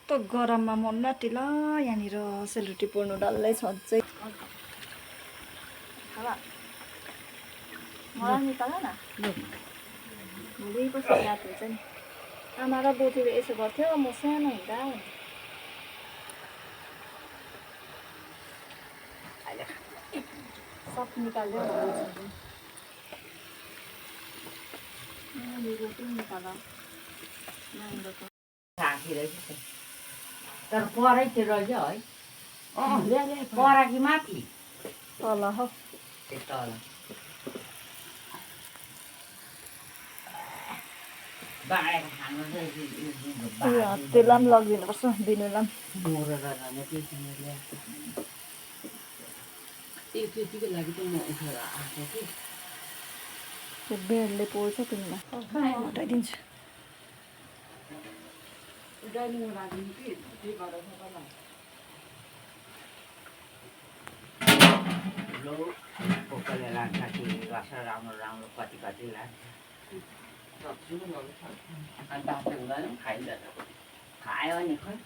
कस्तो गरममा मन लाटिला यहाँनिर सेलरोटी पोल्नु डल्लै सज्जै मलाई निकाल न भोलि कस्तो याद हुन्छ नि आमा र बोजूले यसो गर्थ्यो म सानो हुँदा सब निकाल्यो रोटी निकाल तर पराइतिर क्या है परा कि माथि तल हौ तल त्यसलाई पनि लगिदिनुपर्छ दिनुलाई त्यतिको लागि त म उठेर आएको कि त्यो बेडले पोल्छ तिमीलाई हटाइदिन्छु डाइनिङमा राखिदिनु कि त्यही गरेर सबैलाई लो कोकले राख्दाखेरि रस राम्रो राम्रो कति कति लाग्छ अनि बाँच्नु हुँदैन खाइँदैन खायो नि खोइ